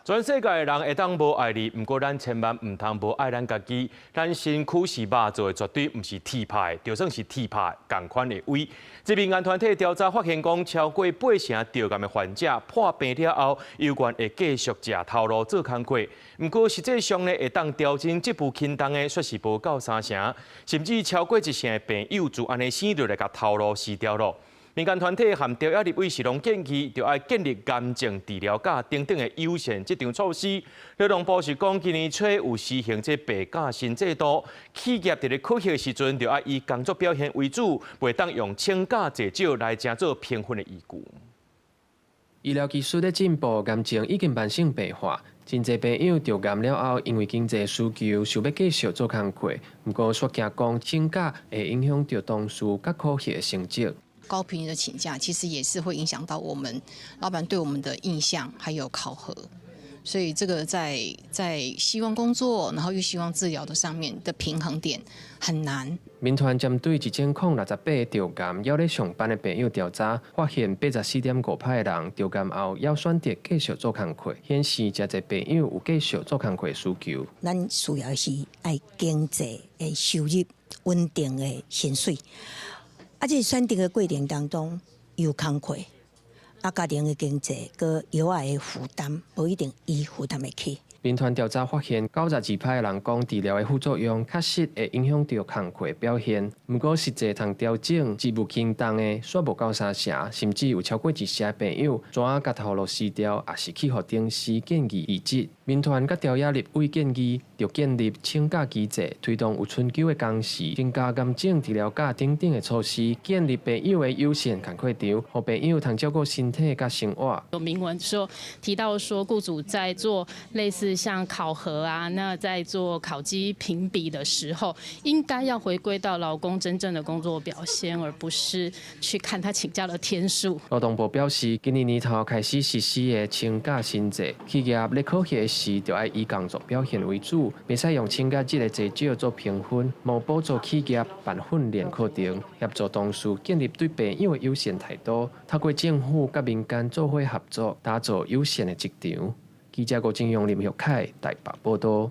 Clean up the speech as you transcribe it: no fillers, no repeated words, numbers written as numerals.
全世界的人會當無愛你，毋過咱千萬毋通無愛咱家己。咱身軀是肉做的，絕對毋是鐵拍的，就算是鐵拍，仝款會歪。這民間團體調查發現，講超過八成著癌的患者破病了後，猶原會繼續食頭路做工課。毋過實際上呢，會當調整職務輕重的，卻是無夠三成，甚至超過一成的病友就按呢生落來共頭路辭掉囉。民間團體和朝野立委是攏建議，著愛建立癌症治療假等等的友善職場措施。勞動部是講，今年初有施行這病假新制度，企業佇咧考核的時陣，著愛以工作表現為主，袂當用請假濟少來成做評分的依據。醫療技術咧進步，癌症已經慢性病化。真濟病友著癌了後，因為經濟需求，想欲繼續做工課，毋過卻驚講請假會影響著同事佮考核的成績。高頻率的請假，其實也是會影響到我們老闆對我們的印象，還有考核。所以這個在希望工作，然後又希望治療的上面的平衡點很難。民團針對1068個著癌猶咧上班的病友調查，發現84.5%的人著癌後猶選擇繼續做工課，顯示誠濟病友有繼續做工課的需求。咱需要的是愛經濟的收入穩定的薪水。啊，這選擇的過程當中有工課，啊，家庭的經濟閣藥仔的負擔，無一定伊負擔會起。民團調查發現，92%的人講治療的副作用確實會影響著工課表現。毋過實際通調整職務輕重的，煞無夠三成，甚至有超過一成的病友怎啊共頭路辭掉，抑是去予同事建議離職。民團佮朝野立委建議，著建立請假機制，推動有春秋的工時，增加癌症治療假等等的措施，建立病友的友善工課場，予病友通照顧身體佮生活。有明文說提到說，雇主在做類似像考核啊，那在做考績評比的時候，應該要回歸到勞工真正的工作表現，而不是去看他請假的天數。勞動部表示，今年年頭開始實施的請假新制，企業咧考核時，就愛以工作表現為主，袂使用請假日的濟少做評分，無補助企業辦訓練課程，協助同事建立對病友的友善態度，透過政府佮民間做伙合作，打造友善的職場。記者郭正陽、林玉凱台北報道。